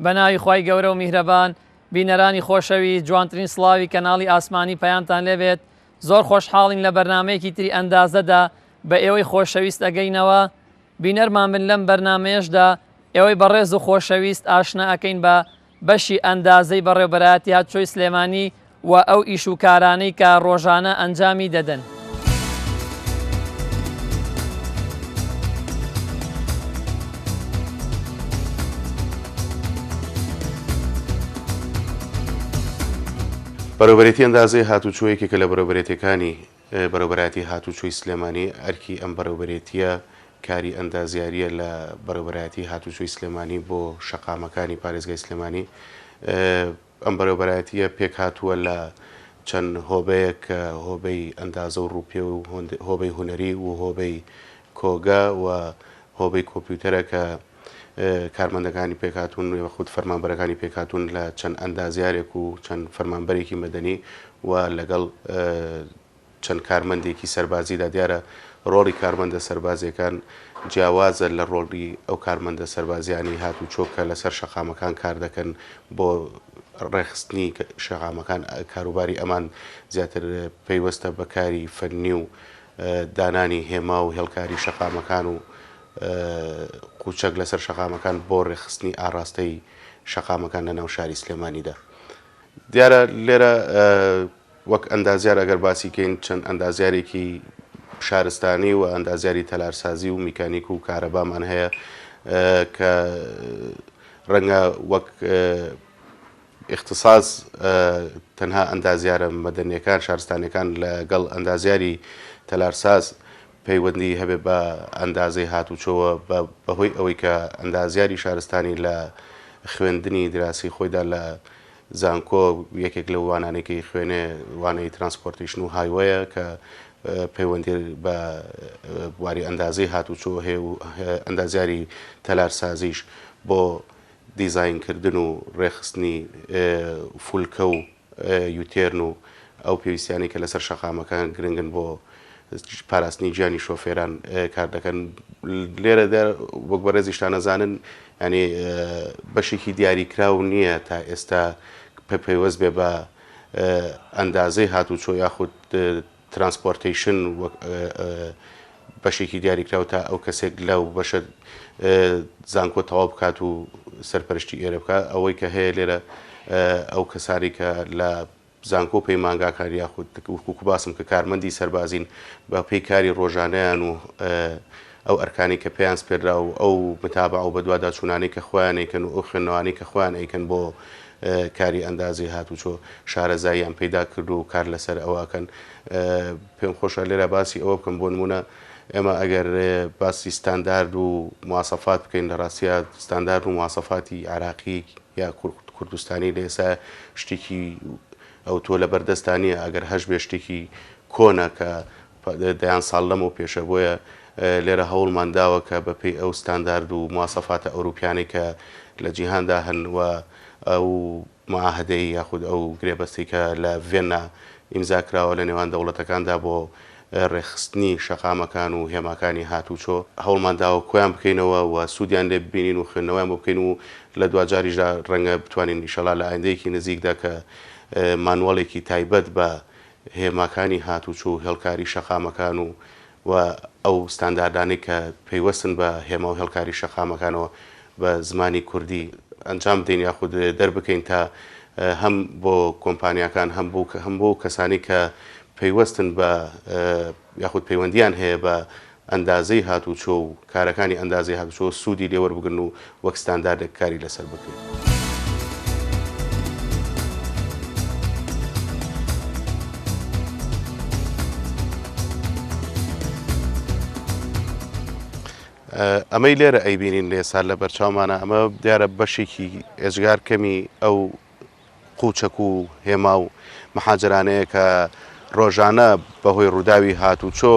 بەناوی خوای گەورە و میهرەبان بینەرانی خۆشەویست جوانترین سڵاوی کەناڵی ئاسمانی پەیامتان لێبێت زۆر خۆشحاڵین لە بەرنامەیەکی تری ئەندازەدا بە ئێوەی خۆشەویست ئەگەینەوە بینەرمان بن لەم بەرنامەیەشدا ئێوەی بەڕێز و خۆشەویست ئاشنا ئەکەین بە بەشی ئەندازەی بەڕێوبەرایەتی هاتوچۆی سلێمانی و ئەو ئیش و کارانەی کە ڕۆژانە ئەنجامی دەدەن. بەڕێوبەرێتی ئەندازەی هاتوچۆ یەکێکە لە بەڕێوبەرێتیەکانی بەڕێوبەرایەتی هاتوچۆی سلێمانی، ئەرکی ئەم بەڕێوبەرێتیە کاری ئەندازیاریە لە بەڕێوبەرایەتی هاتوچۆی سلێمانی بۆ شەقامەکانی پارێزگای سلێمانی. ئەم بەڕێوبەرایەتیە پێکهاتووە لە چەند هۆبەیەک کە هۆبەی ئەندازە و ڕووپێ و هۆبەی هونەری و هۆبەی کۆگە و هۆبەی کۆمپیوتەرە کە کارمەندەکانی پێکهاتوون یاخود فەرمانبەرەکانی پێکهاتوون لە چەند ئەندازیارێک و چەند فەرمانبەرێکی مەدەنی و لەگەڵ چەند کارمەندێکی سەربازیدا. دیارە ڕۆڵی کارمەندە سەربازییەکان جیاوازە لە ڕۆڵی ئەو کارمەندە سەربازیانەی هاتوچۆ کە لەسەر شەقامەکان کار دەکەن بۆ ڕێکخستنی شەقامەکان. کاروباری ئەمان زیاتر پەیوەستە بە کاری فەنی و دانانی هێما و هێڵکاری شەقامەکان و قوچەک لەسەر شەقامەکان بۆ ڕێکخستنی ئاڕاستەی شەقامەکان لە ناو شاری سلێمانیدا. دیارە لێرە وەک ئەندازیار ئەگەر باسی کەین چەند ئەندازیارێکی شارستانی و ئەندازیاری تەلارسازی و میکانیک و کارەبامان هەیە کە ڕەنگە وەک ئیختساس تەنها ئەندازیارە مەدەنیەکان شارستانیەکان لەگەڵ ئەندازیاری تەلارساز پەیوەندی هەبێ بە ئەندازەی هاتوچۆوە بەهۆی ئەوەی کە ئەندازیاری شارستانی لە خوێندنی دراسی خۆیدا لە زانکۆ یەکێک لەو وانانەی کە ئیخوێنێ وانەی transportation و highway ە کە پەیوەندی بە بواری ئەندازەی هاتوچۆ هەیە و ئەندازیاری تەلارسازیش بۆ دیزاینکردن و ڕێکخستنی فولکە و U-turn و ئەو پێویستیانەی کە لەسەر شەقامەکان گرنگن بۆ پاراستنی گیانی شۆفێران کار دەکەن. لێرەدا وەک بەڕێزیشتان ئەزانن یانی بەشێکی دیاریکراو نییە تا ئێستا پەیوەست بێ بە ئەندازەی هاتوچۆ یاخود transportation وەک بەشێکی دیاریکراو تا ئەو کەسێک لەو بەشە زانکۆ تەواو بکات و سەرپەرشتی ئێرە بکات ئەوەی کە هەیە لێرە ئەو کەسانی کە لە زانکۆ و پەیمانگاکان یاخود وەکو باسم کە کارمەندی سەربازین بە پێی کاری ڕۆژانەیان و ئەو ئەرکانەی کە پێیان سپێرراوە و ئەو متابەعە و بەدواداچوونانەی کە خۆیان ئەیکەن و ئەو خوێندنەوانەی کە خۆیان ئەیکەن بۆ کاری ئەندازەی هاتوچۆ شارەزاییان پەیدا کردووە و کار لەسەر ئەوە ئەکەن. پێم خۆشە لێرە باسی ئەوە بکەم بۆ نموونە ئێمە ئەگەر باسی ستاندارد و مواسەفات بکەین لە ڕاستیا ستاندارد و مواسەفاتی عێراقی یا کوردستانی لە ئێستا شتێکی ئەوتۆ لەبەردەستا نییە ئەگەر هەشبێ شتێکی کۆنە کە دەیان ساڵ لەمەو پێشە، بۆیە لێرە هەوڵمان داوە کە بە پێی ئەو ستاندارد و مواسەفاتە ئەوروپیانەی کە لە جیهاندا هەن و ئەو معاهدەی یاخود ئەو گرێبەستەی کە لە ڤێننا ئیمزا کراوە لە نێوان دەوڵەتەکاندا بۆ ڕێکخستنی شەقامەکان و هێماکانی هاتووچۆ، هەوڵمان داوە کۆیان بکەینەوە و سوودیان لێ ببینین و خوێندنەوەیان بۆ بکەین و لە دواجاریشدا ڕەنگە بتوانین ئیشەڵا لە ئایندەیەکی نزیکدا کە مانوەڵێکی تایبەت بە هێماکانی هاتوچۆ و هێڵکاری شەقامەکان و و ئەو ستانداردانەی کە پەیوەستن بە هێما و هێڵکاری شەقامەکانەوە بە زمانی کوردی ئەنجام بدەین یاخود دەربکەین تا هەم بۆ کۆمپانیاکان هەم بۆ هەم بۆ کەسانی کە پەیوەستن بە یاخود پەیوەندیان هەیە بە ئەندازەی هاتوچۆ و کارەکانی ئەندازەی هاتوچۆ سوودی لێ وەربگرن و وەک ستانداردێک کاری لەسەر بکرێت. ئەمەی لێرە ئەیبینین لێسا لە بەرچاومانە ئەمە دیارە بەشێکی ئێجگار کەمی ئەو قوچەک و هێما و مەحاجرانەیە کە ڕۆژانە بەهۆی ڕووداوی هاتوچۆ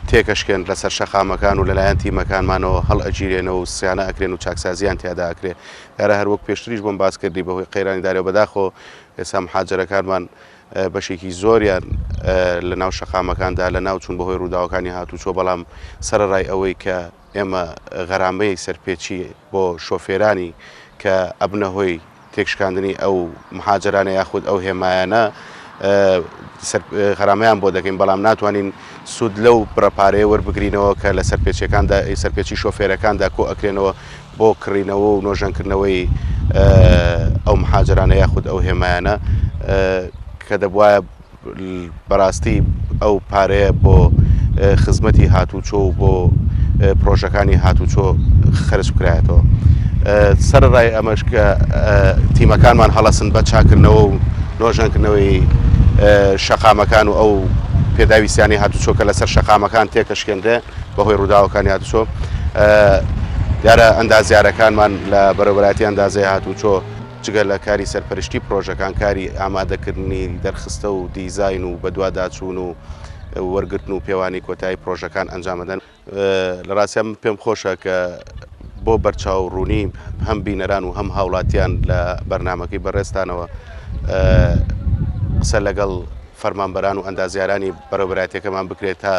تێکەشکێن لەسەر شەقامەکان و لەلایەن تیمەکانمانەوە هەڵ ئەگیرێنەوە و سیانە ئەکرێن و چاکسازیان تیادا ئەکرێ. دیارە هەر وەک پێشتریش بۆم باس کردی بەهۆی قەیرانی دارەوە بەداخەوە ئێستا محاجرەکانمان بەشێکی زۆریان لە ناو شەقامەکاندا لە ناو چوون بەهۆی ڕووداوەکانی هاتوچۆ بەڵام سەرەڕای ئەوەی کە ئێمە غەرامەی سەرپێچی بۆ شۆفێرانی کە ئەبنە هۆی تێکشکاندنی ئەو محاجەرانە یاخود ئەو هێمایانە غەرامەیان بۆ دەکەین، بەڵام ناتوانین سوود لەو بڕە پارەیە وەربگرینەوە کە لە سەرپێچیەکاندا سەرپێچی شۆفێرەکاندا کۆ ئەکرێنەوە بۆ کڕینەوە و نۆژەنکردنەوەی ئەو محاجەرانە یاخود ئەو هێمایانە کە دەبوایە بەڕاستی ئەو پارەیە بۆ خزمەتی هاتوچۆ و بۆ پرۆژەکانی هاتوچۆ خەرج بکرایەتەوە. سەرەڕای ئەمەش کە تیمەکانمان هەڵەسن بە چاکردنەوە و نۆژەنکردنەوەی شەقامەکان و ئەو پێداویستیانی هاتوچۆ کە لەسەر شەقامەکان تێکەشکێنرێ بەهۆی ڕووداوەکانی هاتوچۆ دیارە ئەندازیارەکانمان لە بەرەبەراتی ئەندازەی هاتوچۆ جگە لە کاری سەرپەرشتی پرۆژەکان، کاری ئامادەکردنی دەرخستە و دیزاین و بەدواداچوون و وەرگرتن و پێوانی کۆتایی پرۆژەکان ئەنجام ئەدەن. لە ڕاستیا من پێم خۆشە کە بۆ بەرچاو ڕوونی هەم بینەران و هەم هاوڵاتیان لە بەرنامەکەی بەڕێزتانەوە قسە لەگەڵ فەرمانبەران و ئەندازیارانی بەڕێوەبەرایەتیەکەمان بکرێت تا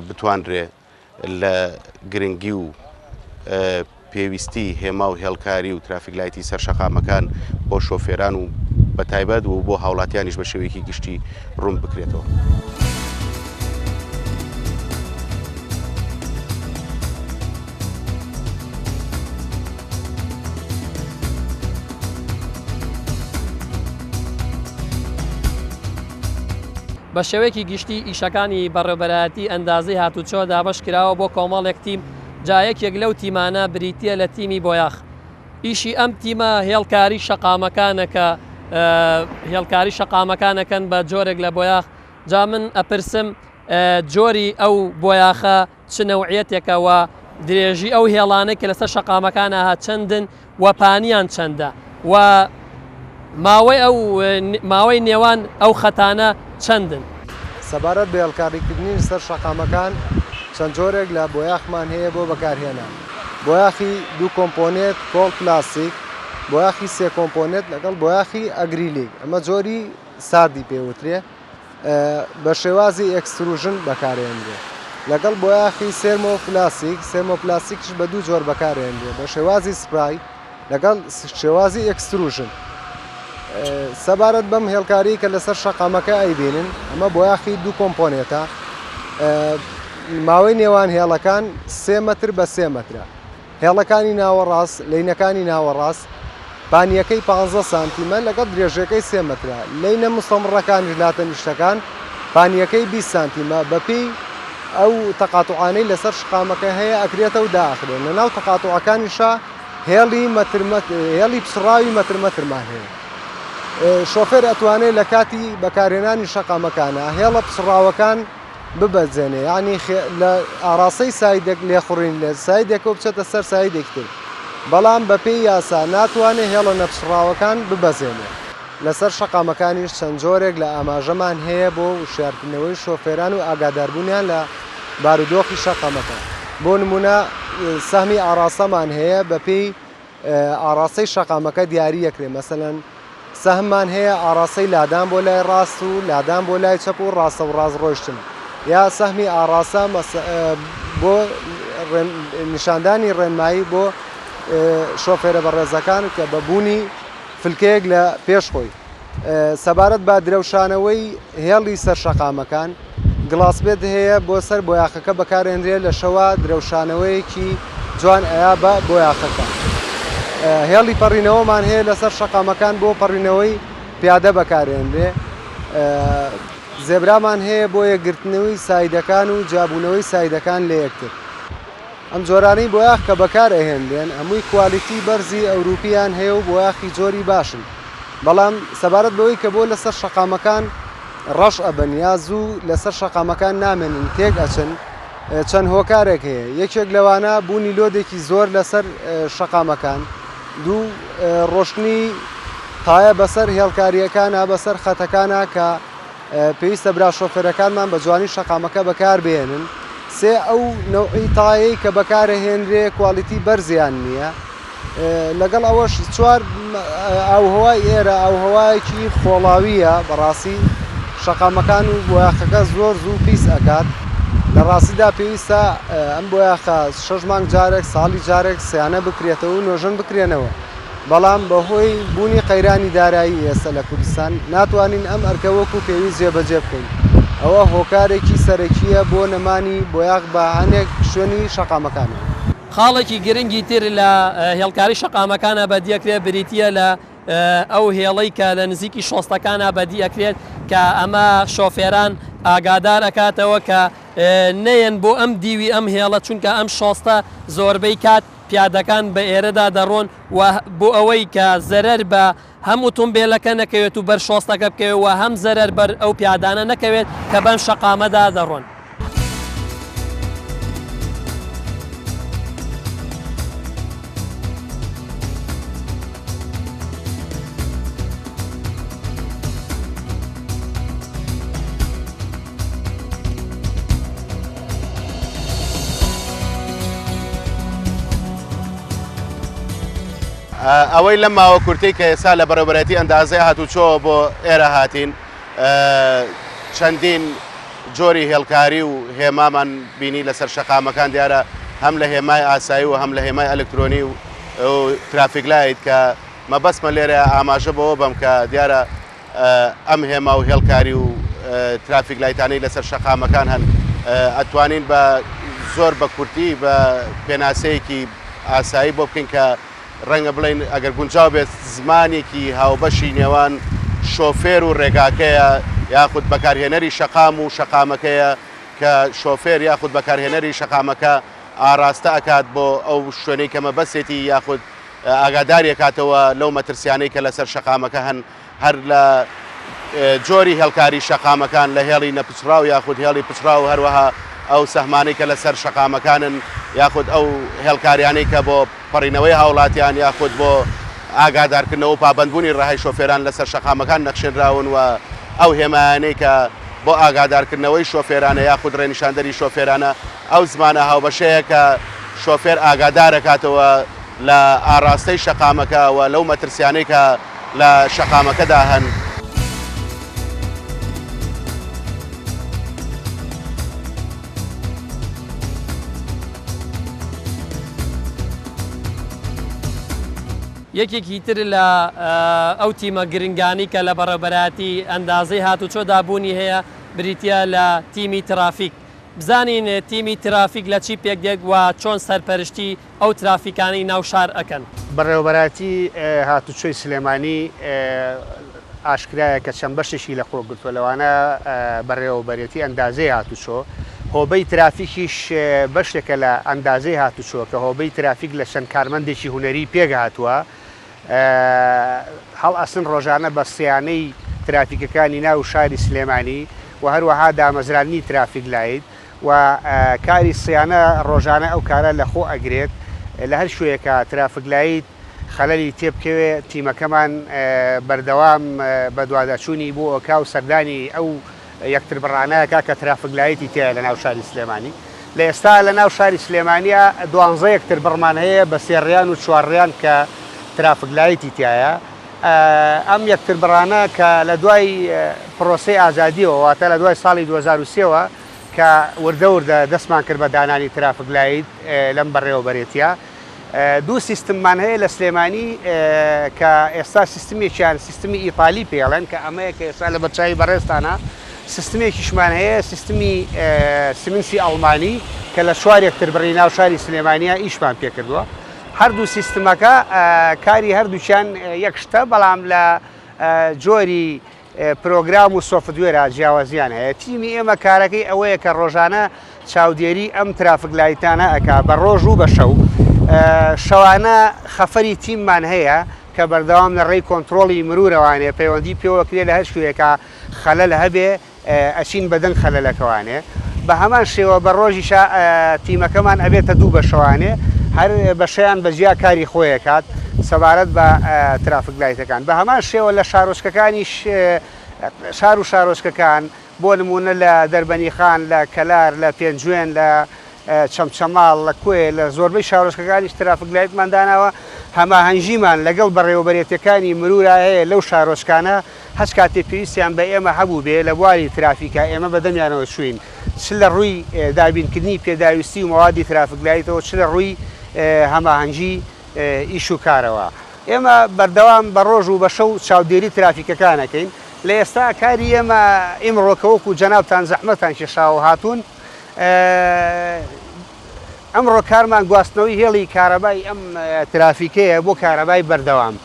بتوانرێ لە گرنگی و پێویستی هێما و هێڵکاری و ترافیک لایتی سەر شەقامەکان بۆ شۆفێران و بە تایبەت و بۆ هاوڵاتیانیش بە شێوەیەکی گشتی ڕوون بکرێتەوە. بە شێوەیەکی گشتی ئیشەکانی بەڕێوبەرایەتی ئەندازەی هاتوچۆ دابەش کراوە بۆ کۆمەڵێک تیم، جا یەکێک لەو تیمانە بریتییە لە تیمی بۆیاخ. ئیشی ئەم تیمە هێڵکاری شەقامەکانە کە هێڵکاری شەقامەکان ئەکەن بە جۆرێک لە بۆیاخ، جا من ئەپرسم جۆری ئەو بۆیاخە چ نەوعیەتێکە و درێژی ئەو هێڵانەی کە لەسەر شەقامەکانە ها چەندن و پانیان چەندە و ماوەی ئەو ماوەی نێوان ئەو خەتانە چەندن؟ سەبارەت بە هێڵکاریکردنی سەر شەقامەکان چەند جۆرێک لە بۆیاخمان هەیە بۆ بەکارهێنان، بۆیاخی دوو component کۆڵ پلاستیک، بۆیاخی سێ component لەگەڵ بۆیاخی ئەگریلیک، ئەمە جۆری ساردی پێ وترێ. بە شێوازی extrusion بەکارێنرێ لەگەڵ بۆیاخی thermoplastic thermoplastic یش بە دوو جۆر بەکارێنرێ بە شێوازی سپرای لەگەڵ شێوازی extrusion سەبارەت بەم هێڵکاری کە لەسەر شەقامەکە ئەیبینن ئەمە بۆیاخی دوو component ە ماوەی نێوان هێڵەکان سێ مەتر بە سێ مەترە هێڵەکانی ناوەڕاست، lane ەکانی ناوەڕاست، پانییەکەی پانزە سانتیمە لەگەڵ درێژیەکەی سێ مەترە، lane ە مستەمڕەکانیش لاتەنیشتەکان پانییەکەی 20 سانتیمە، بەپێی ئەو تەقاتوعانەی لەسەر شقامەکە هەیە ئەکرێتە و دائەخرێن، لەناو تەقاتوعەکانیشا هێڵی مەتر هێڵی پچڕاوی مەتر مەترمان هەیە. شۆفێر ئەتوانێت لە کاتی بەکارهێنانی شەقامەکانە هێڵە پچڕاوەکان ببەزێنێ یانی لە ئاڕاستەی side ێک لێخوڕین لە side ێکەوە بچێتە سەر side ێکی تر بەڵام بەپێی یاسا ناتوانێ هێڵە نەپچڕاوەکان ببەزێنێ. لەسەر شەقامەکانیش چەند جۆرێک لە ئاماژەمان هەیە بۆ وشیارکردنەوەی شۆفێران و ئاگاداربوونیان لە بارودۆخی شەقامەکە بۆ نموونە سەهمی ئاڕاستەمان هەیە بەپێی ئاڕاستەی شەقامەکە دیاری ئەکرێ مەسەلەن سەهممان هەیە ئاڕاستەی لادان بۆ لای ڕاست و لادان بۆ لای چەپ و ڕاستە و ڕاست ڕۆیشتن یا سەهمی ئاڕاستە بۆ نیشاندانی ڕێنمایی بۆ شۆفێرە بەڕێزەکان کە بە بوونی فلکەیەک لە پێش خۆی. سەبارەت بە درەوشانەوەی هێڵی سەر شەقامەکان، گڵاسبێد هەیە بۆ سەر بۆیاخەکە بەکارئێنرێ لە شەوا درەوشانەوەیەکی جوان ئەیا بە بۆیاخەکە. هێڵی پەڕینەوەمان هەیە لەسەر شەقامەکان بۆ پەڕینەوەی پیادە بەکارئێنرێ. زێبرامان هەیە بۆ یەکگرتنەوەی side ەکان و جیابوونەوەی side ەکان لە یەکتر. ئەم جۆرانەی بۆیاخ کە بەکار ئەهێنرێن هەمووی quality بەرزی ئەوروپییان هەیە و بۆیاخی جۆری باشن. بەڵام سەبارەت بەوەی کە بۆ لەسەر شەقامەکان ڕەش ئەبن یا زوو لەسەر شەقامەکان نامێنن تێک ئەچن چەند هۆکارێک هەیە یەکێک لەوانە بوونی load ێکی زۆر لەسەر شەقامەکان دوو ڕۆشتنی تایە بەسەر هێڵکاریەکانە بەسەر خەتەکانە کە پێویستە برا شۆفێرەکانمان بە جوانی شەقامەکە بەکاربهێنن سێ ئەو نەوعی تایەی کە بەکارەهێنرێ quality بەرزیان نییە لەگەڵ ئەوەش چوار ئاوهەوای ئێرە ئاوهەوایەکی خۆڵاوییە بەڕاستی شەقامەکان و بۆیاخەکە زۆر زوو پیس ئەکات لە ڕاستیدا پێویستە ئەم بۆیاخە شەش مانگ جارێک ساڵی جارێک سیانە بکرێتەوە و نۆژەن بکرێنەوە. بەڵام بەهۆی بوونی قەیرانی دارایی ئێستا لە کوردستان ناتوانین ئەم ئەرکە وەکو پێویست جێبەجێ بکەین، ئەوە هۆکارێکی سەرەکییە بۆ نەمانی بۆیاخ بە هەنێک شوێنی شەقامەکانەوە. خاڵێکی گرنگی تر لە هێڵکاری شەقامەکانا بەدیەکرێت بریتییە لە ئەو هێڵەی کە لە نزیکی شۆستەکانا بەدی ئەکرێت کە ئەمە شۆفێران ئاگادار ئەکاتەوە کە نەیەن بۆ ئەم دیوی ئەم هێڵە چونکە ئەم شۆستە زۆربەی کات پیادەکان بە ئێرەدا دەڕۆن و بۆ ئەوەی کە زەرەر بە هەم ئوتومبێلەکە نەکەوێت و بەر شۆستەکە بکەوێت و هەم زەرەر بەر ئەو پیادانە نەکەوێت کە بەم شەقامەدا دەڕۆن. ئەوەی لەم ماوە کورتەی کە ئێستا لە بەڕێوەبەرایەتی ئەندازەی هاتوچۆ بۆ ئێرە هاتین چەندین جۆری هێڵکاری و هێمامان بینی لەسەر شەقامەکان دیارە هەم لە هێمای ئاسایی و هەم لە هێمای ئەلکترۆنی و traffic light کە مەبەستمە لێرە ئاماژە بەوە بەم کە دیارە ئەم هێما و هێڵکاری و traffic light انەی لەسەر شەقامەکان هەن ئەتوانین بە زۆر بە کورتی بە پێناسەیەکی ئاسایی بۆ بکەین کە ڕەنگە بڵێین ئەگەر گونجاو بێت زمانێکی هاوبەشی نێوان شۆفێر و ڕێگاکەیە یاخود بەکارهێنەری شەقام و شەقامەکەیە کە شۆفێر یاخود بەکارهێنەری شەقامەکە ئاراستە ئەکات بۆ ئەو شوێنەی کە مەبەستێتی یاخود ئاگاداری ئەکاتەوە لەو مەترسیانەی کە لەسەر شەقامەکە هەن هەر لە جۆری هێڵکاری شەقامەکان لە هێڵی نەپچڕاو یاخود هێڵی پچڕاو و هەروەها ئەو سەهمانەی کە لەسەر شەقامەکانن یاخود ئەو هێڵکاریانەی کە بۆ پەڕینەوەی هاوڵاتیان یاخود بۆ ئاگادارکردنەوە و پابەندبوونی ڕەهای شۆفێران لەسەر شەقامەکان نەخشێنراون و ئەو هێمایانەی کە بۆ ئاگادارکردنەوەی شۆفێرانە یاخود ڕێنیشاندەری شۆفێرانە ئەو زمانە هاوبەشەیە کە شۆفێر ئاگادارەکاتەوە لە ئاڕاستەی شەقامەکە و لەو مەترسیانەی کە لە شەقامەکەدا هەن. یەکێکی تر لە ئەو تیمە گرنگانەی کە لە بەڕێوەبەرایەتی ئەندازەی هاتوچۆدا بوونی هەیە بریتییە لە تیمی ترافیک. بزانین تیمی ترافیک لە چی پێکدێت و چۆن سەرپەرشتی ئەو ترافیکانەی ناو شار ئەکەن. بەڕێوەبەرایەتی هاتوچۆی سلێمانی ئاشکرایە کە چەند بەشێکی لە خۆ گرتووە لەوانە بەڕێوەبەرێتی ئەندازەی هاتوچۆ، هۆبەی ترافیکیش بەشێکە لە ئەندازەی هاتوچۆ کە هۆبەی ترافیک لە چەند کارمەندێکی هونەری پێکهاتووە هەڵئەسن ڕۆژانە بە سیانەی ترافیکەکانی ناو شاری سلێمانی و هەروەها دامەزراندنی traffic light و کاری سیانە ڕۆژانە ئەو کارە لە خۆ ئەگرێت لە هەر شوێیەکا traffic light خەلەلی تێبکەوێ تیمەکەمان بەردەوام بەدواداچوونی بۆ ئەکا و سەردانی ئەو یەکتربڕانە ئەکا کە traffic light ی تیایە لە ناو شاری سلێمانی لە ئێستا لە ناو شاری سلێمانیا دوانزە یەکتربڕمان هەیە بە سێڕیان و چوارڕیان کە traffic light ی تیایە ئەم یەکتربڕانە کە لە دوای پرۆسەی ئازادیەوە واتە لە دوای ساڵی 2003 وە کە وردە وردە دەستمان کرد بە دانانی traffic light لەم بەڕێوەبەرێتیە دوو سیستممان هەیە لە سلێمانی کە ئێستا سیستمێکیان سیستمی ئیتالی پێڵێن کە ئەمەیە کە ئێستا لە بەرچاوی بەڕێزتانە سیستمێکیشمان هەیە سیستمی سیمنسی ئەڵمانی کە لە چوار یەکتربڕی ناو شاری سلێمانیا ئیشمان پێکردووە هەردوو سیستمەکە کاری هەردووکیان یەک شتە بەڵام لە جۆری پرۆگرام و software ا جیاوازیان هەیە، تیمی ئێمە کارەکەی ئەوەیە کە ڕۆژانە چاودێری ئەم traffic light انە ئەکا بە ڕۆژ و بە شەو، شەوانە خەفەری تیممان هەیە کە بەردەوام لە ڕێی کۆنترۆڵی مرورەوانێ پەیوەندی پێوەکرێ لە هەر شوێکا خەلەل هەبێ ئەچین بە دەنگ خەلەلەکەوانێ بە هەمان شێوە بە ڕۆژیشا تیمەکەمان ئەبێتە دوو بەشەوانێ هەر بەشەیان بە جیا کاری خۆی ئەکات سەبارەت بە traffic light ەکان بە هەمان شێوە لە شارۆچکەکانیش شار و شارۆچکەکان بۆ نموونە لە دەربەنیخان لە کەلار لە پێنجوێن لە چەمچەماڵ لە کۆیە لە زۆربەی شارۆچکەکانیش traffic light مان داناوە هەماهەنگیمان لەگەڵ بەڕێوەبەرێتیەکانی مرورا هەیە لەو شارۆچکانە هەچ کاتێ پێویستیان بە ئێمە هەبووبێ لە بواری ترافیکا ئێمە بە دەمیانەوە چووین چ لە ڕووی دابینکردنی پێداویستی و مەوادی traffic light ەوە چ لە ڕووی هەماهەنگی ئیش و کارەوە. ئێمە بەردەوام بە ڕۆژ و بە شەو چاودێری ترافیکەکان ئەکەین. لە ئێستا کاری ئێمە ئیمڕۆ کە وەکوو جەنابتان زەحمەتان کێشاوە و هاتوون، ئەمڕۆ کارمان گواستنەوەی هێڵی کارەبای ئەم ترافیکەیە بۆ کارەبای بەردەوام.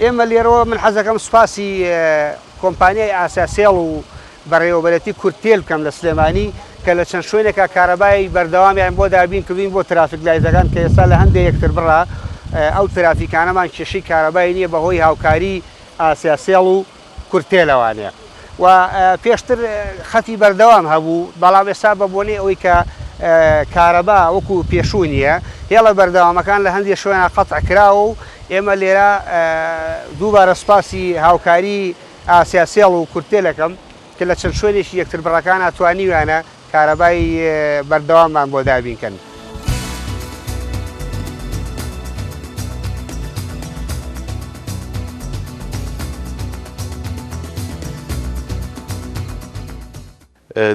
ئێمە لێرەوە من حەزەکەم سوپاسی کۆمپانیای ئاسیاسێڵ و بەڕێوەبەرێتی کوردتێل بکەم لە سلێمانی کە لە چەند شوێنێکا کارەبای بەردەوامیان بۆ دابین کردوین بۆ ترافیک لایتەکان کە ئێستا لە هەندێ یەکتربڕە ئەو ترافیکانەمان کێشەی کارەبای نییە بەهۆی هاوکاری ئاسیاسێڵ و کوردتێلەوانەیە و پێشتر خەتی بەردەوام هەبوو بەڵام ئێستا بە بۆنەی ئەوەی کە کارەبا وەکو پێشوو نییە هێڵە بەردەوامەکان لە هەندێک شوێنە قەتع کراوە و ئێمە لێرە دووبارە سوپاسی هاوکاری ئاسیاسێڵ و کوردتێل ئەکەم کە لە چەند شوێنێکی یەکتربڕەکانا توانیویانە کارەبای بەردەواممان بۆ دابین کەن.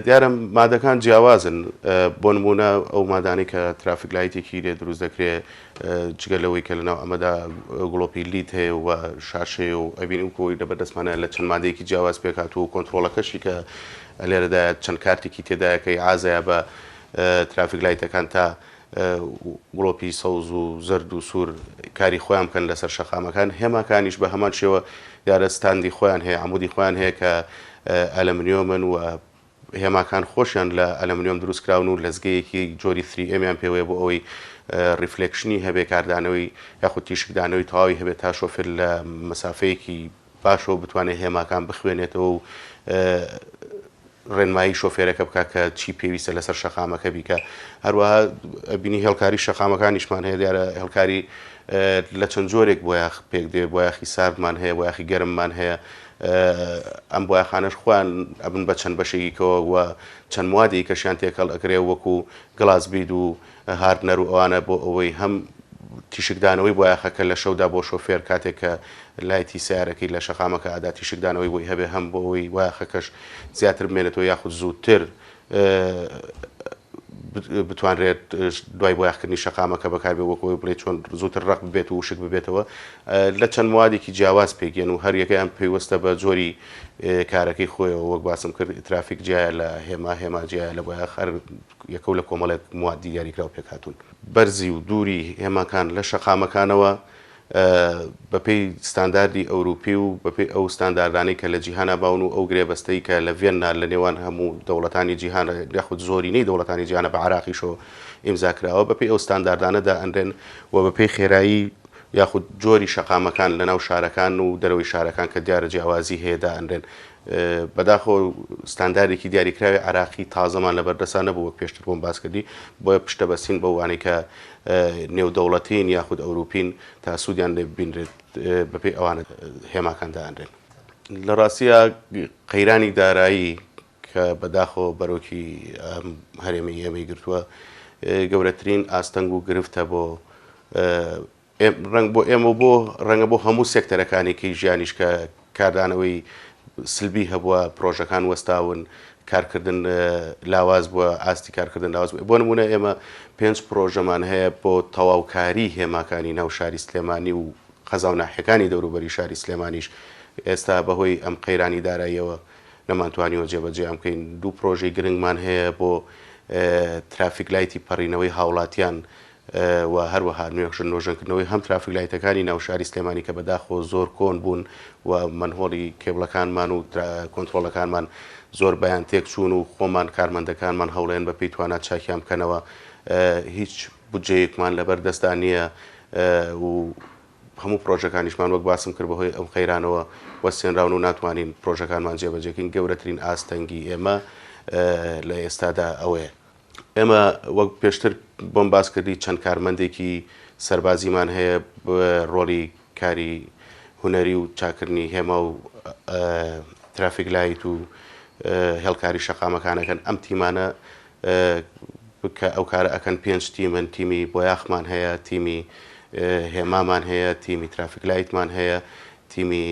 دیارە مادەکان جیاوازن بۆ نمونە ئەو مادانەی کە ترافیک لایتێکی لێ دروست دەکرێ جگە لەوەی کە لەناو ئەمەدا گڵۆپی LED هەیە و شاشەیە و ئەبینی و کۆی لەبەر دەستمانە لە چەند مادەیەکی جیاواز پێکهاتووە و کۆنترۆڵەکەشی کە لێرەدایە چەند کارتێکی تێدایە کە ئیعازەیە بە ترافیک لایتەکان تا گڵۆپی سەوز و زەرد و سوور کاری خۆیان بکەن لەسەر شەقامەکان، هێماکانیش بە هەمان شێوە دیارە ستاندی خۆیان هەیە، عەمودی خۆیان هەیە کە ئەلەمنیۆمن و هێماکان خۆشیان لە ئەلەمنیۆم دروست کراون و لەزگەیەکی جۆری 3M یان پێوەیە بۆ ئەوەی reflection ی هەبێ کاردانەوەی یاخود تیشکدانەوەی تەواوی هەبێت تا شۆفێر لە مەسافەیەکی باشەوە بتوانێت هێماکان بخوێنێتەوە و ڕێنمایی شۆفێرەکە بکات کە چی پێویستە لەسەر شەقامەکە بیکا. هەروەها ئەبینی هێڵکاری شەقامەکانیشمان هەیە، دیارە هێڵکاری لە چەند جۆرێک بۆیاخ پێک دێ، بۆیاخی ساردمان هەیە، بۆیاخی گەرممان هەیە، ئەم بۆیاخانەش خۆیان ئەبن بە چەند بەشێکی کەوە و چەند موادێکی کەشیان تێکەڵ ئەکرێ وەکو glass bead و hardener و ئەوانە بۆ ئەوەی هەم تیشکدانەوەی بۆیاخەکە لە شەودا بۆ شۆفێر کاتێک کە لایتی سەیارەکەی لە شەقامەکە ئەدا تیشکدانەوەی بۆی هەبێ هەم بۆ ئەوەی بۆیاخەکەش زیاتر بمێنێتەوە یاخود زووتر بتوانرێت دوای بۆیاخکردنی شەقامەکە بەکاربێ وەک ئەوەی بڵێ چۆن زووتر ڕەق ببێت و وشک ببێتەوە لە چەند موادێکی جیاواز پێکێن و هەریەکەیان پەیوەستە بە جۆری کارەکەی خۆیەوە وەک باسم کرد ترافیک جیایە لە هێما هێما جیایە لە بۆیاخ هەر یەکە و لە کۆمەڵێک موادی دیاریکراو پێکهاتوون. بەرزی و دووری هێماکان لە شەقامەکانەوە بەپێی ستانداردی ئەوروپی و بەپێی ئەو ستانداردانەی کە لە جیهانا باون و ئەو گرێبەستەی کە لە ڤیەننا لە نێوان هەموو دەوڵەتانی جیهان یاخود زۆرینەی دەوڵەتانی جیهانە بە عێراقیشەوە ئیمزا کراوە بەپێی ئەو ستانداردانە دائەنرێن و بەپێی خێرایی یاخود جۆری شەقامەکان لەناو شارەکان و دەرەوەی شارەکان کە دیارە جیاوازی هەیە دائەنرێن. بەداخەوە ستانداردێکی دیاریکراوی عێراقی تازەمان لەبەردەستا نەبوو وەک پێشتر بۆم باس کردی، بۆیە پشتدەبەستین بەوانەی کە نێودەوڵەتین یاخود ئەوروپین تا سوودیان لێ ببینرێت بەپێی ئەوانە هێماکان دائەنرێن. لە ڕاستیا قەیرانی دارایی کە بەداخەوە بەرۆکی ئەم هەرێمەی ئێمەی گرتووە گەورەترین ئاستەنگ و گرفتە بۆ ڕەنگ بۆ ئێمە و بۆ ڕەنگە بۆ هەموو سێکتەرەکانی کەی ژیانیش کە کاردانەوەی سلبی هەبووە، پرۆژەکان وەستاون، کارکردن لاواز بووە، ئاستی کارکردن لاواز بووە. بۆ نموونە ئێمە پێنج پرۆژەمان هەیە بۆ تەواوکاری هێماکانی ناو شاری سلێمانی و قەزا و ناحیەکانی دەوروبەری شاری سلێمانیش ئێستا بەهۆی ئەم قەیرانی داراییەوە نەمانتوانیوە جێبەجێیان بکەین. دوو پرۆژەی گرنگمان هەیە بۆ ترافیک لایتی پەڕینەوەی هاوڵاتیان و هەروەها نوێژن نۆژەنکردنەوەی هەم ترافیک لایتەکانی ناو شاری سلێمانی کە بەداخەوە زۆر کۆن بوون و manhole ی کێبڵەکانمان و کۆنترۆڵەکانمان زۆر بەیان تێک چوون و خۆمان کارمەندەکانمان هەوڵێن بە پێی توانا چاکیان بکەنەوە هیچ بودجەیەکمان لەبەر دەستدا نییە و هەموو پرۆژەکانیشمان وەک باسم کرد بەهۆی ئەم قەیرانەوە وەستێنراون و ناتوانین پرۆژەکانمان جێبەجێکەین گەورەترین ئاستەنگی ئێمە لە ئێستادا ئەوەیە. ئێمە وەک پێشتر بۆم باس کردی چەند کارمەندێکی سەربازیمان هەیە ڕۆڵی کاری هونەری و چاکردنی هێما و ترافیک لایت و هێڵکاری شەقامەکانەکەن ئەم تیمانە کە ئەو کارە ئەکەن پێنج تیمن تیمی بۆیاخمان هەیە تیمی هێمامان هەیە تیمی ترافیک لایتمان هەیە تیمی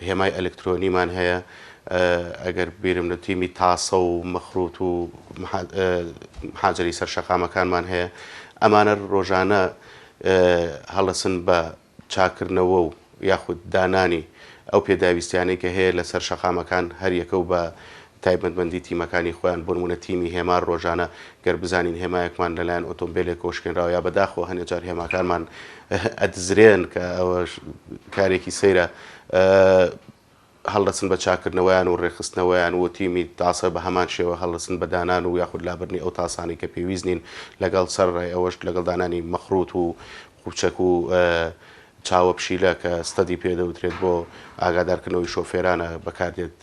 هێمای ئەلکترۆنیمان هەیە، ئەگەر بیرم لە تیمی تاسە و مەخروت و محاجەری سەر شەقامەکانمان هەیە، ئەمانە ڕۆژانە هەڵەسن بە چاککردنەوە و یاخود دانانی ئەو پێداویستیانەی کە هەیە لەسەر شەقامەکان هەریەکە و بە تایبەتمەندی تیمەکانی خۆیان بۆنمونە تیمی هێمار ڕۆژانە گەر بزانین هێمایەکمان لەلایەن ئۆتۆمبیلێکەوە شکێنراوە یا بەداخەوە هەنێ جار هێماکانمان ئەدزرێن کە ئەوەش کارێکی سەیرە هەڵدەسن بە چاککردنەوەیان و ڕێکخستنەوەیان و تیمی تاسە بە هەمان شێوە هەڵدەسن بە دانان و یاخود لابردنی ئەو تاسانەی کە پێویست نین لەگەڵ سەرڕای ئەوەش لەگەڵ دانانی مەخروت و قوچەک و چاوە پشیلە کە ستەدی پێ دەوترێت بۆ ئاگادارکردنەوەی شۆفێرانە بەکاردێت.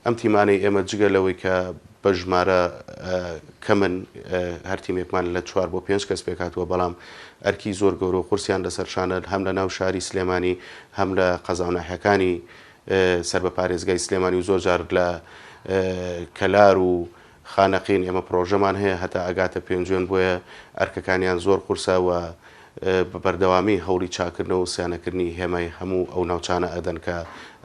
ئەم تیمانەی ئێمە جگە لەوەی کە بە ژمارە کەمن، هەر تیمێکمان لە چوار بۆ پێنج کەس پێکهاتووە، بەڵام ئەرکی زۆر گەورە و قورسیان لەسەر شانە هەم لە ناو شاری سلێمانی هەم لە قەزا و ناحیەکانی سەر بە پارێزگای سلێمانی و زۆر جار لە کەلار و خانەقین ئێمە پڕۆژەمان هەیە هەتا ئەگاتە پێنجوێن بۆیە ئەرکەکانیان زۆر قورسە و بە بەردەوامی هەوڵی چاکردنەوە و سیانەکردنی هێمای هەموو ئەو ناوچانە ئەدەن کە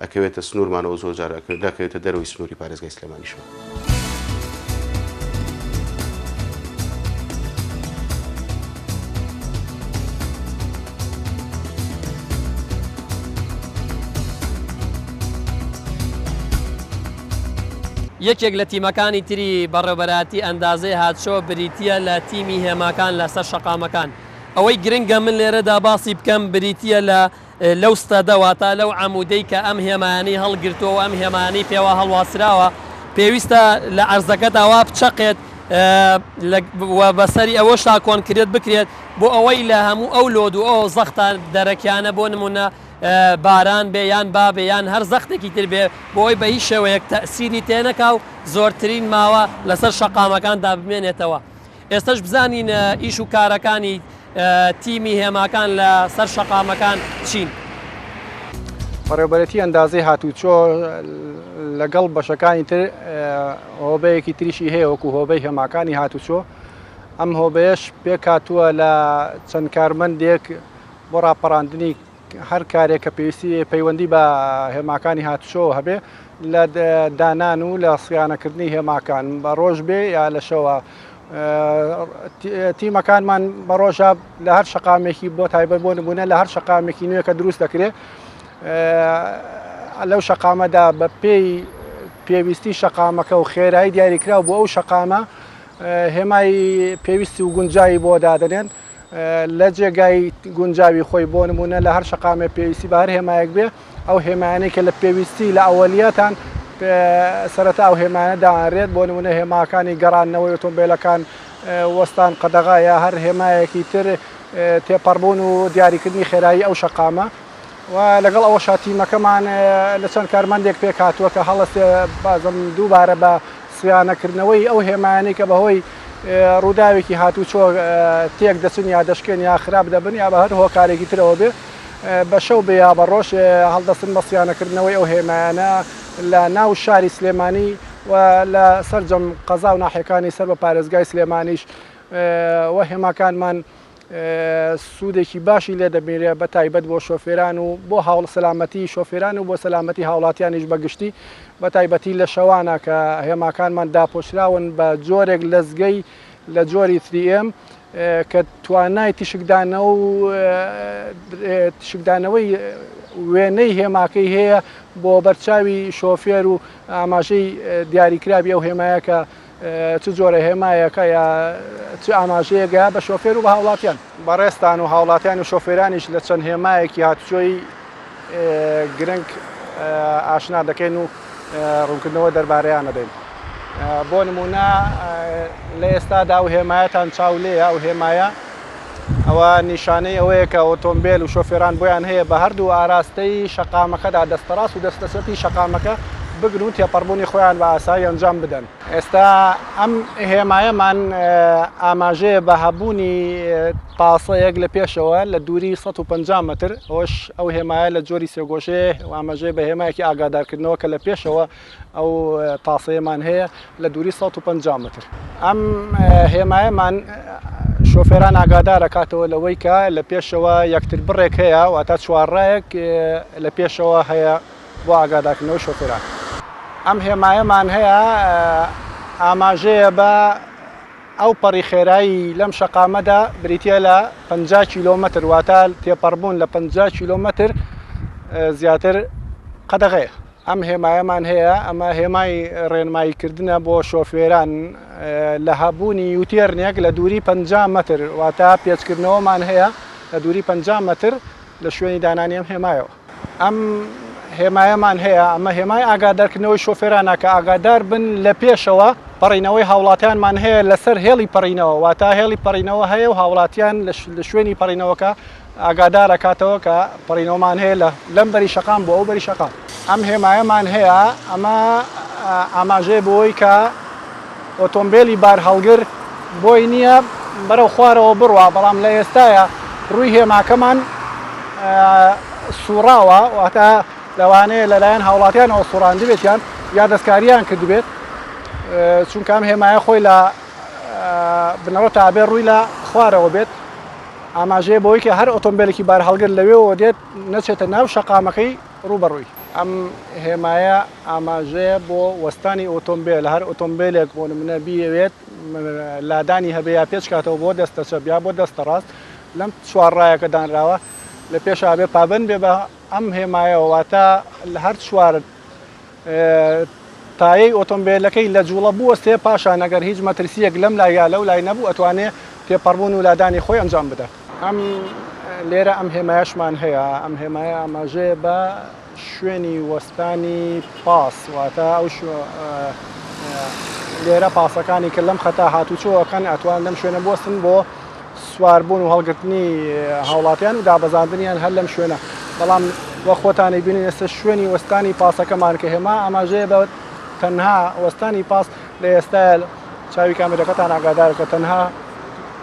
ئەکەوێتە سنوورمانەوە زۆر جار دەکەوێتە دەرەوەی سنووری پارێزگای سلێمانیشەوە. یەکێک لە تیمەکانی تری بەڕێوبەرایەتی ئەندازەی هاتچۆ بریتییە لە تیمی هێماکان لەسەر شەقامەکان. ئەوەی گرنگە من لێرەدا باسی بکەم بریتییە لە لەو ستەدە واتا لەو عەمودەی کە ئەم هێمایانەی هەڵگرتووە و ئەم هێمایانەی پێوە هەڵواسراوە پێویستە لە عەرزەکەدا وا بچەقێت و بەسەری ئەوەشدا کۆنکرێت بکرێت بۆ ئەوەی لە هەموو ئەو لۆد و ئەو زەختە دەرەکیانە بۆ نمونە باران بێ یان با بێ یان هەر زەختێکی تر بێ بۆ ئەوەی بە هیچ شێوەیەک تەئسیری تێ نەکا و زۆرترین ماوە لەسەر شەقامەکاندا بمێنێتەوە. ئێستەش بزانین ئیش و کارەکانی تیمی هێماکان لە سەر شەقامەکان چین؟ بەڕێوەبەرێتی ئەندازەی هاتووچۆ لەگەڵ بەشەکانی تر هۆبەیەکی تریشی هەیە وەکو هۆبەی هێماکانی هاتووچۆ ئەم هۆبەیەش پێکهاتووە لە چەند کارمەندێک بۆ ڕاپەڕاندنی هەر کارێک کە پێویستی پەیوەندی بە هێماکانی هاتوچۆوە هەبێ لە دانان و لە صیانەکردنی هێماکان بە ڕۆژ بێ یا لە شەوە تیمەکانمان بە ڕۆژە لە هەر شەقامێکی بۆ تایبەت بۆ نمونە لە هەر شەقامێکی نوێ کە دروست دەکرێت لەو شەقامەدا بە پێی پێویستی شەقامەکە و خێرایی دیاریکراو بۆ ئەو شەقامە هێمای پێویستی و گونجاوی بۆ دادەنێن لە جێگای گونجاوی خۆی بۆ نمونە لە هەر شەقامێ پێویستی بە هەر هێمایەک بێ ئەو هێمایانەی کە لە پێویستی لە ئەوەلیەتان سەرەتا ئەو هێمایانە دانرێت بۆ نمونە هێماکانی گەڕاندنەوەی ئۆتۆمبیلەکان وەستان قەدەغا یا هەر هێمایەکی تر تێپەڕبوون و دیاریکردنی خێرایی ئەو شەقامە و لەگەڵ ئەوەشا تیمەکەمان لە چەند کارمەندێک پێکهاتووە کە هەڵەسێ بازم دووبارە بە صیانەکردنەوەی ئەو هێمایانەی کە بەهۆی ڕووداوێکی هاتووچۆ تێک دەچن یا دەشکێن یا خراپ دەبن یا بە هەر هۆکارێکی ترەوە بێ بە شەو بێ یا بە ڕۆژ هەڵدەستن بە صیانەکردنەوەی ئەو هێمایانە لە ناو شاری سلێمانی و لە سەرجەم قەزا و ناحیەکانی سەر بە پارێزگای سلێمانیش و هێماکانمان سوودێکی باشی لێ دەبینرێت بە تایبەت بۆ شۆفێران و بۆ هاوڵ سەلامەتی شۆفێران و بۆ سەلامەتی هاوڵاتیانیش بە گشتی بە تایبەتی لە شەوانە کە هێماکانمان داپۆشراون بە جۆرێک لەزگەی لە جۆری 3M کە توانای تیشکدانەوە و تیشکدانەوەی وێنەی هێماکەی هەیە بۆ بەرچاوی شۆفێر و ئاماژەی دیاریکراوی ئەو هێمایە کە چ جۆرە هێمایەکە یا چ ئاماژەیەکە بە شۆفێر و بە هاوڵاتیان. بەڕێزتان و هاوڵاتیان و شۆفێرانیش لە چەند هێمایەکی هاتوچۆی گرنگ ئاشنا دەکەین و ڕوونکردنەوە دەربارەیان دەدەین. بۆ نموونە لە ئێستادا ئەو هێمایەتان چاو لێیە، ئەو هێمایە ئەوە نیشانەی ئەوەیە کە ئۆتۆمبێل و شۆفێران بۆیان هەیە بە هەردوو ئاراستەی شەقامەکەدا دەستەڕاست و دەستەچەپی شەقامەکە بگرن و تێپەڕبوونی خۆیان بە ئاسایی ئەنجام بدەن. ئێستا ئەم هێمایەمان ئاماژەیە بە هەبوونی تاسەیەک لە پێشەوە لە دووری 150 مەتر، ئەوەش ئەو هێمایە لە جۆری سێگۆشەیە و ئاماژەیە بە هێمایەکی ئاگادارکردنەوە کە لە پێشەوە ئەو تاسەیەمان هەیە لە دووری 150 مەتر. ئەم هێمایەمان شۆفێران ئاگادار ئەکاتەوە لەوەی کە لە پێشەوە یەکتر بڕێک هەیە، واتە چوارڕایەک لە پێشەوە هەیە بۆ ئاگادارکردنەوەی شۆفێران. ئەم هێمایەمان هەیە ئاماژەیە بە. ئەو پەڕی خێرایی لەم شەقامەدا بریتییە لە 50 کیلۆمەتر، واتە تێپەڕبوون لە 50 کیلۆمەتر زیاتر قەدەغەیە. ئەم هێمایەمان هەیە، ئەمە هێمای ڕێنماییکردنە بۆ شۆفێران لە هەبوونی یوتێرنێک لە دووری 50 مەتر، واتە پێچکردنەوەمان هەیە لە دووری 50 مەتر لە شوێنی دانانی ئەم هێمایەوە. ئەم هێمایەمان هەیە، ئەمە هێمای ئاگادارکردنەوەی شۆفێرانە کە ئاگادار بن لە پێشەوە پەڕینەوەی هاوڵاتیانمان هەیە لەسەر هێڵی پەڕینەوە، واتە هێڵی پەڕینەوە هەیە و هاوڵاتیان لە شوێنی پەڕینەوەکە ئاگادار ئەکاتەوە کە پەڕینەوەمان هەیە لە لەم بەری شەقام بۆ ئەو بەری شەقام. ئەم هێمایەمان هەیە، ئەمە ئاماژەیە بۆی کە ئۆتۆمبێلی بارهەڵگر بۆی نییە بەرەو خوارەوە بڕوا، بەڵام لە ئێستایا ڕووی هێماکەمان سوڕاوە، واتە لەوانەیە لەلایەن هاوڵاتیانەوە سوڕاندبێتیان یا دەستکاریان کردبێت، چونکە ئەم هێمایە خۆی لە بنەڕەتا ئەبێ ڕووی لە خوارەوە بێت، ئاماژەیە بەوەی کە هەر ئۆتۆمبێلێکی بارهەڵگر لەوێوە دێت نەچێتە ناو شەقامەکەی ڕووبەڕووی. ئەم هێمایە ئاماژەیە بۆ وەستانی ئۆتۆمبێل، هەر ئۆتۆمبێلێک بۆ نمونە بیەوێت لادانی هەبێ یا پێچکاتەوە بۆ دەستە چەپ یا بۆ دەستە ڕاست لەم چوارڕایەکە دانراوە لە پێشا بێ پابەند بێ بە ئەم هێمایەوە، واتە لە هەر چوار تایەی ئۆتۆمبێلەکەی لە جوڵە بوەستێ، پاشان ئەگەر هیچ مەترسییەک لەم لای یا لەو لای نەبوو ئەتوانێ تێپەڕبوون و لادانی خۆی ئەنجام بدات. ئەم لێرە ئەم هێمایەشمان هەیە، ئەم هێمایە ئاماژەیە بە شوێنی وەستانی پاس، واتە ئەو لێرە پاسەکانی کە لەم خەتا هاتوچۆ ئەکەن ئەتوان لەم شوێنە بوەستن بۆ سواربوون و هەڵگرتنی هاوڵاتیان و دابەزاندنیان هەر لەم شوێنە، بەڵام وەک خۆتان ئەیبینن ئێستا شوێنی وەستانی پاسەکەمان کە هێما ئاماژەیە بە تەنها وەستانی پاس لە ئێستایا چاوی کامێرەکەتان ئاگادارە کە تەنها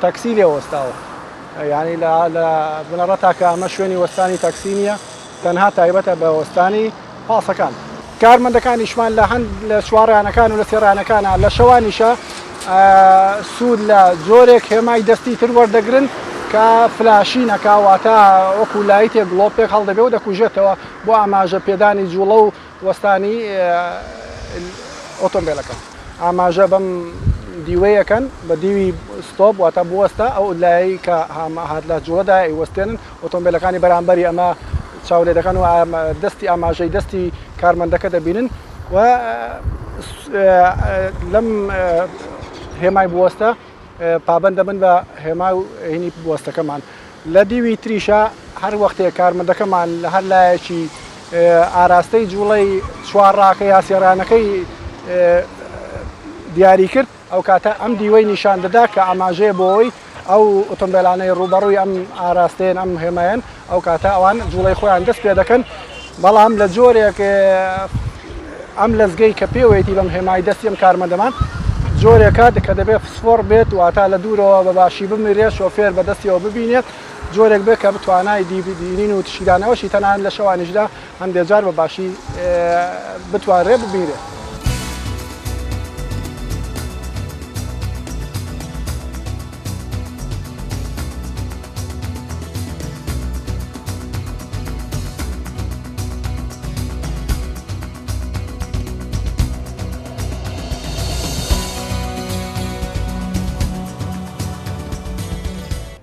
تاکسی لێ وەستاوە یعنی لە لە بنەڕەتا کە ئەمە شوێنی وەستانی تاکسی نییە تەنها تایبەتە بە وەستانی پاسەکان. کارمەندەکانیشمان لە هەند لە چوارڕیانەکان و لە سێڕیانەکانا لە شەوانیشا سوود لە جۆرێک هێمای دەستی تر وەردەگرن کە flashing ەکە واتە وەکو لایتێک گڵۆپێک هەڵدەبێ و دەکوژێتەوە بۆ ئاماژە پێدانی جوڵە و وەستانی ئۆتۆمبێلەکە. ئاماژە بەم دیوەی ئەکەن بە دیوی stop واتە بوەستە ئەو لایەی کە هات لە جوڵەدایە ئەیوەستێنن ئۆتۆمبێلەکانی بەرامبەری ئەمە چاو لێ دەکەن و دەستی ئاماژەی دەستی کارمەندەکە دەبینن و لەم هێمای بوەستە پابەند دەبن بە هێما و هینی بوەستەکەمان لە دیوی تریشە هەر وەختێک کارمەندەکەمان لە هەر لایەکی ئاراستەی جوڵەی چوارڕاکە یا سێڕانەکەی دیاری کرد ئەو کاتە ئەم دیوەی نیشان دەدا کە ئاماژەیە بۆ ئەوەی ئەو ئۆتۆمبێلانەی ڕووبەڕووی ئەم ئاراستەیەن ئەم هێمایەن ئەو کاتە ئەوان جوڵەی خۆیان دەست پێ دەکەن بەڵام لە جۆرێک ئەم لەزگەی کە پێوەیەتی بەم هێمای دەستی ئەم کارمەندەمان جۆرێکە کە دەبێت فسفۆڕ بێت واتە لە دوورەوە بە باشی بمرێت شۆفێر بە دەستیەوە ببینێت جۆرێک بێت کە بتوانای بینین و تشیدانەوەشی تەنانەت لە شەوانیشدا هەندێک جار بە باشی بتوانرێت ببینرێت.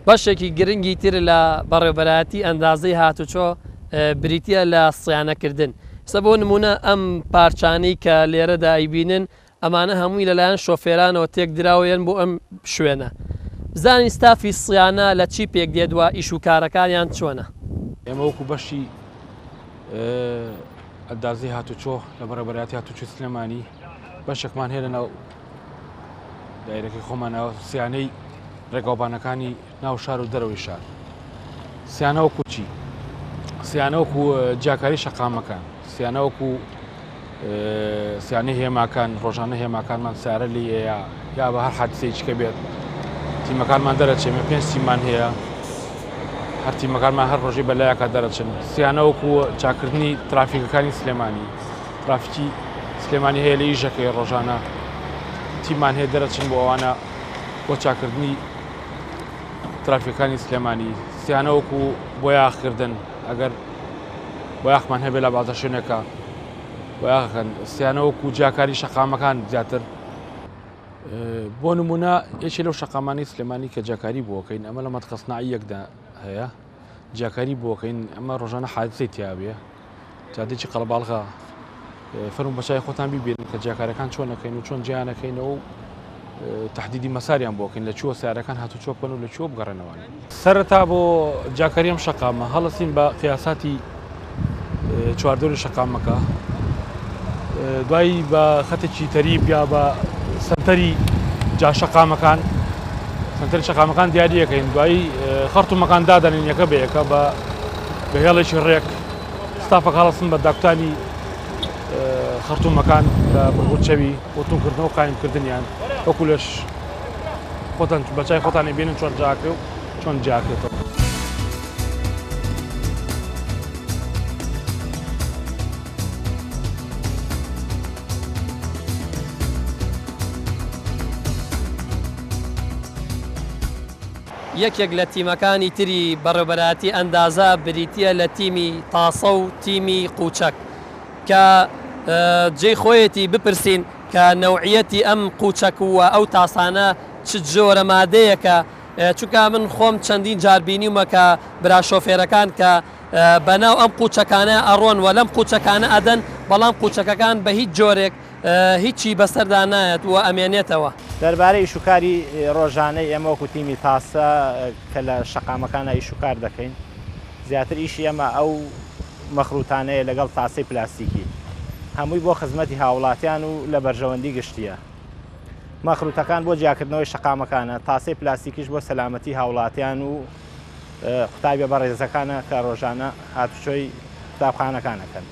بەشێکی گرنگی تر لە بەڕێوبەرایەتی ئەندازەی هاتوچۆ بریتییە لە سیانەکردن. ئێستا بۆ نموونە ئەم پارچانەی کە لێرەدا ئەیبینن ئەمانە هەمووی لەلایەن شۆفێرانەوە تێکدراوە یەن بۆ ئەم شوێنە. بزانین ستافی سیانە لە چی پێک دێت و ئیش و کارەکانیان چۆنە؟ ئێمە وەکو بەشی ئەندازەی هاتوچۆ لە بەڕێوەبەرایەتی هاتوچۆی سلێمانی بەشێکمان هەیە لەناو دایرەکەی خۆمانەوە سیانەی ڕێگاوبانەکانی ناو شار و دەرەوەی شار سیانە وەکو چی سیانە وەکو جیاکاری شەقامەکان سیانە وەکو سیانەی هێماکان ڕۆژانە هێماکانمان سارە لی ئەیە یا بە هەر حادسەیەکی بێت تیمەکانمان دەرەچێمە پێنج تیمان هەیە هەر تیمەکانمان هەر ڕۆژی بەلایەکە دەرەچن سیانە وەکو چاکردنی ترافیکەکانی سلێمانی ترافیکی سلێمانی هەیە لە ئیشەکەی ڕۆژانە تیمان هەیە دەرەچن بۆ ئەوانە بۆ چاکردنی ترافیکەکانی سلێمانی سیانە وەکو بۆیاخکردن ئەگەر بۆیاخمان هەبێ لە بازە شوێنەکە بۆیاخەکەن سیانە وەکو جیاکاری شەقامەکان زیاتر. بۆ نمونە یەکێ لەو شەقامانەی سلێمانی کە جیاکاری بۆکەین ئەمە لە مەتقە سناعی یەکدا هەیە جیاکاری بۆکەین ئەمە ڕۆژانە حادثەی تیاابێ جادێکی قەڵباڵغە فەرمو بەچای خۆتان بیبێنن کە جیاکارەکان چۆن نەکەین و چۆن جیانەکەینەوە و تهدیدی مەساریان بۆکەین لە چوە سیارەکان هاتوچۆ بکەن و لە چوە بگەڕێنەوە. سەرەتا بۆ جیاکاری ئەم شەقامە هەڵەسین بە قیاساتی چواردەوری شەقامەکە دوایی بە خەتێکی تەریب یا بە سنتەری جا شەقامەکان سنتەری شەقامەکان دیاریەکەین دوایی خەرتومەکان دادەنین یەکە بە یەکە بە بە هێڵێکی ڕێک ستافەکە هەڵەسن بە داکوتانی خەرتومەکان بە بڕگوچەوی بۆ تونکردنەوە و قایمکردنیان وەکو لەش خۆتان بەچای خۆتانی بینن چۆن جاکرێ و چۆن جاکرێتەوە. یەکێک لە تیمەکانی تری بەڕێوبەرایەتی ئەندازە بریتییە لە تیمی تاسە و تیمی قوچەک کە جێی خۆیەتی بپرسین کە نەوعیەتی ئەم قوچەک و ئەو تاسانە چ جۆرە مادەیەکە چونکە من خۆم چەندین جار بینیومە کە برا شۆفێرەکان کە بەناو ئەم قوچەکانە ئەڕۆن و لەم قوچەکانە ئەدەن بەڵام قوچەکەکان بە هیچ جۆرێک هیچی بەسەردا نایەت و ئەمێنێتەوە. دەربارەی ئیشوکاری ڕۆژانەی ئێمە وەکو تیمی تاسە کە لە شەقامەکانا ئیشوکار دەکەین زیاتر ئیشی ئێمە ئەو مەخروتانەیە لەگەڵ تاسەی پلاستیکی هەمووی بۆ خزمەتی هاوڵاتیان و لە بەرژەوەندی گشتیە مەخروتەکان بۆ جیاکردنەوەی شەقامەکانە تاسەی پلاستیکیش بۆ سەلامەتی هاوڵاتیان و قوتابیە بەڕێزەکانە کە ڕۆژانە هاتوچۆی قوتابخانەکان ئەکەن.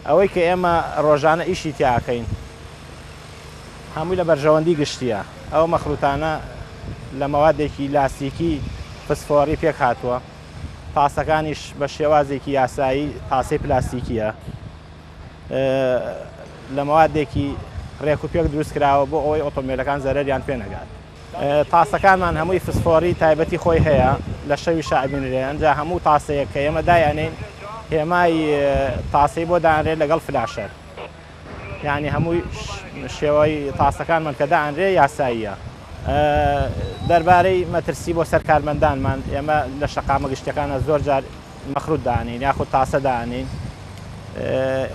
ئەوەی کە ئێمە ڕۆژانە ئیشی تیا ئەکەین هەمووی لە بەرژەوەندی گشتیە. ئەو مەخروتانە لە مەوادێکی لاستیکی فسفۆڕی پێک هاتووە، تاسەکانیش بە شێوازێکی یاسایی تاسەی پلاستیکیە لە مەوادێکی ڕێک و پێک دروست کراوە بۆ ئەوەی ئۆتۆمبیلەکان زەرەریان پێ نەگات. تاسەکانمان هەمووی فسفۆڕی تایبەتی خۆی هەیە لە شەویشا ئەبینرێ ئەنجا هەموو تاسەیەک کە ئێمە دایئەنێین هێمای تاسەی بۆ دانرێت لەگەڵ فلاشەر یعنی هەمووی شێوەی تاسەکانمان کە دائەنرێ یاساییە دەربارەی مەترسی بۆ سەر کارمەندانمان ئێمە لە شەقامە گشتەکانە زۆر جار مەخروت دانین یاخود تاسە دانین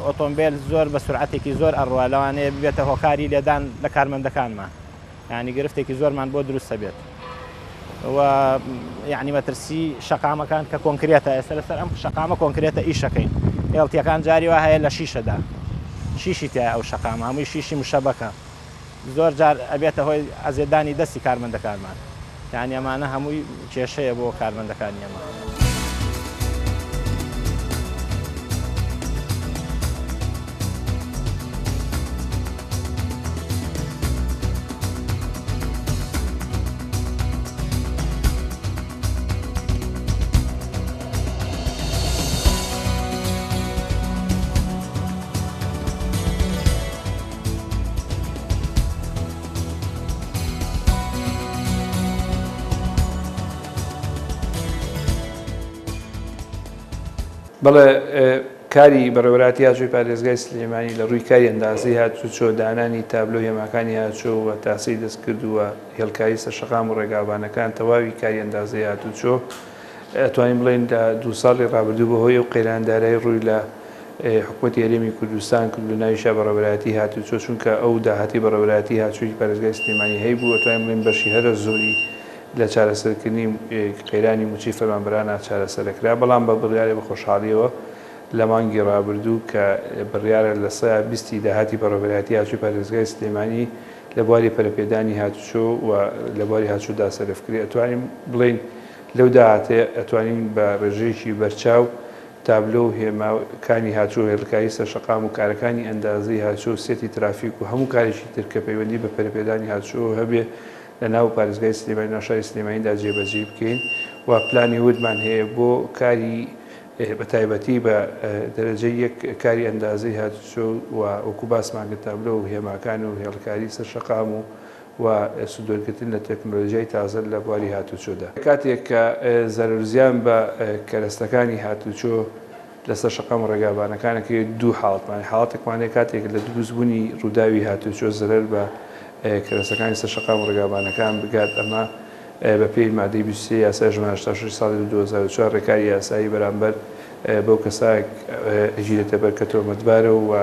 ئۆتۆمبیل زۆر بە سرعەتێکی زۆر ئەڕوا لەوانەیە ببێتە هۆکاری لێدان لە کارمەندەکانمان یانی گرفتێکی زۆرمان بۆ دروست دەبێت و یعنی مەترسی شەقامەکان کە کۆنکرێتە ئێستا لەسەر ئەم شەقامە کۆنکرێتە ئیشەکەین ئێڵتیەکان جاری وا هەیە لە شیشەدا شیشی تای ئەو شەقامە هەمووی شیشی مشەبەکە زۆر جار ئەبێتە هۆی ئەزێدانی دەستی کارمەندەکانمان یعنی ئەمانە هەمووی کێشەیە بۆ کارمەندەکانی ئێمە. بەڵێ کاری بەڕێوەبەرایەتی هاتوچۆی پارێزگای سلێمانی لە ڕووی کاری ئەندازەی هاتوچۆ، دانانی تابلۆ هێماکانی هاتوچۆ و تاسەی دەستکرد و هێڵکاری سەر شەقام و ڕێگاوبانەکان تەواوی کاری ئەندازەی هاتوچۆ ئەتوانین بڵێین لە دوو ساڵی ڕابردوو بەهۆی ئەو قەیران دارایی ڕووی لە حکومەتی هەرێمی کوردستان کرد و ناویشا بەڕێوەبەرایەتی هاتوچۆ چونکە ئەو داهاتی بەڕێوەبەرایەتی هاتوچۆی پارێزگای سلێمانی هەیبوو ئەتوانین بڵێین بەشی هەرە زۆری لە چارەسەرکردنی قەیرانی مووچەی فەرمانبەرانا چارەسەرەکرا، بەڵام بە بڕیارێ بە خۆشحاڵییەوە لە مانگی ڕابردوو کە بڕیارە 20% ی داهاتی بەڕێوەبەرایەتی هاتوچۆی پارێزگای سلێمانی لە بواری پەرەپێدانی هاتوچۆ و لە بواری هاتوچۆدا سەرف کرێ ئەتوانین بڵێین لەو داهاتەیە ئەتوانین بە ڕێژەیەکی بەرچاو تابلۆ و هێماکانی هاتوچۆ و هێڵکاری سەرشەقام و کارەکانی ئەندازەی هاتوچۆ و سێتی ترافیک و هەموو کارێکی تر کە پەیوەندی بە پەرەپێدانی هاتوچۆوە هەبێ لە ناو پارێزگای سلێمانی ناو شاری سلێمانیدا جێبەجێی بکەین و پلانی وردمان هەیە بۆ کاری بە تایبەتی بە دەرەجەی یەک کاری ئەندازەی هاتوچۆ و وەکو باسمان کرد تابلۆ و هێماکان و هێڵکاری سەر شەقام و و سوودوەرگرتن لە تەکنۆلۆژیای تازە لە بواری هاتوچۆدا. کاتێک کە زەرەرزیان بە کەرەستەکانی هاتوچۆ لەسەر شەقام و ڕێگابانەکان ئەکەوێت دوو حاڵەتمان هەیە، حاڵەتێکمان هەیە کاتێک لە دروستبوونی ڕووداوی هاتوچۆ زەرەر بە کەرەسەکانی سەر شەقام و ڕێگاوبانەکان بگات، ئەمە بەپێی مادەی 23 یاسای ژمارە 86 ساڵی 2004 ڕێکاری یاسایی بەرامبەر بەو کەسە ئەگیرێتە بەر کە تۆمەتبارە و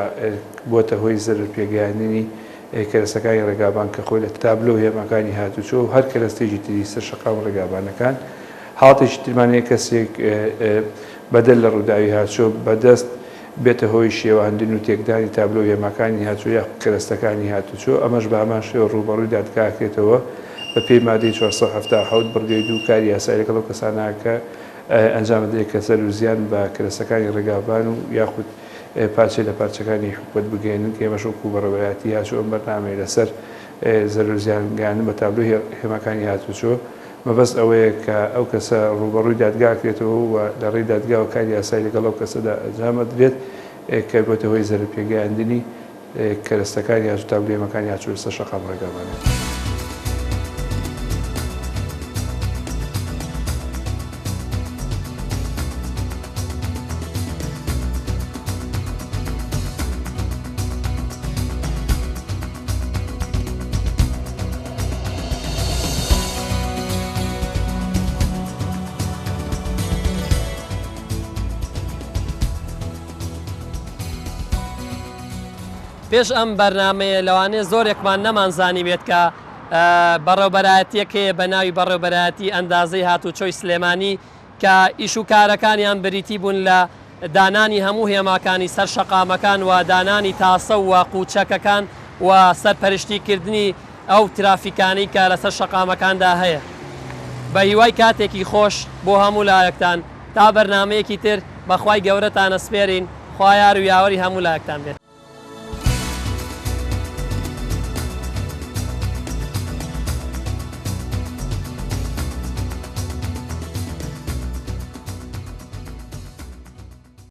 بووەتە هۆی زەرەر پێگەیاندنی کەرەسەکانی ڕێگابان کە خۆی لە تابلۆ و هێماکانی هاتوچۆ و هەر کەرەستەیەکی تری سەر شەقام و ڕێگابانەکان. حاڵەتێکی ترمان هەیە کەسێک بەدەر لە ڕووداوی هاتوچۆ بەدەست بێتە هۆی شێواندن و تێکدانی تابلۆ و هێماکانی هاتوچۆ یاخود کەرەستەکانی هاتوچۆ، ئەمەش بە هەمان شێوە ڕووبەڕووی دادگا ئەکرێتەوە بە پێی مادەی 477 بڕگەی دوو کاری یاسایی لەگەڵ ئەو کەسانە کە ئەنجام دەدرێت کە زەرەر و زیان بە کەرەستەکانی ڕێگاوبان و یاخود پارچەی لە پارچەکانی حکومەت بگەیەنن کە ئێمەش وەکو بەڕێوەبەرایەتی هاتوچۆ ئەم بەرنامەیە لەسەر زەرەر و زیان گەیاندن بە تابلۆی هێماکانی هاتوچۆ مەبەست ئەوەیە کە ئەو کەسە ڕووبەڕووی دادگا ئەکرێتەوە و لە ڕێی دادگاوە کاری یاسایی لەگەڵ ئەو کەسەدا ئەنجام ئەدرێت کە بۆتە هۆی زەرەر پێگەیاندنی کەرەستەکانی هاتوچۆ تابلۆی هێماکانی هاتوچۆ لەسەر شەقام و ڕێگاوبانەکان. پێش ئەم بەرنامەیە لەوانەیە زۆرێکمان نەمانزانیبێت کە بەڕێوبەرایەتیەک هەیە بە ناوی بەڕێوبەرایەتی ئەندازەی هاتوچۆی سلێمانی کە ئیش و کارەکانیان بریتی بوون لە دانانی هەموو هێماکانی سەر شەقامەکان و دانانی تاسە و قوچەکەکان و سەرپەرشتی کردنی ئەو ترافیکانەی کە لەسەر شەقامەکاندا هەیە. بە هیوای کاتێکی خۆش بۆ هەموو لایەکتان تا بەرنامەیەکی تر بە خوای گەورەتان ئەسپێرین خوا یار و یاوەری هەموو لایەکتان بێت.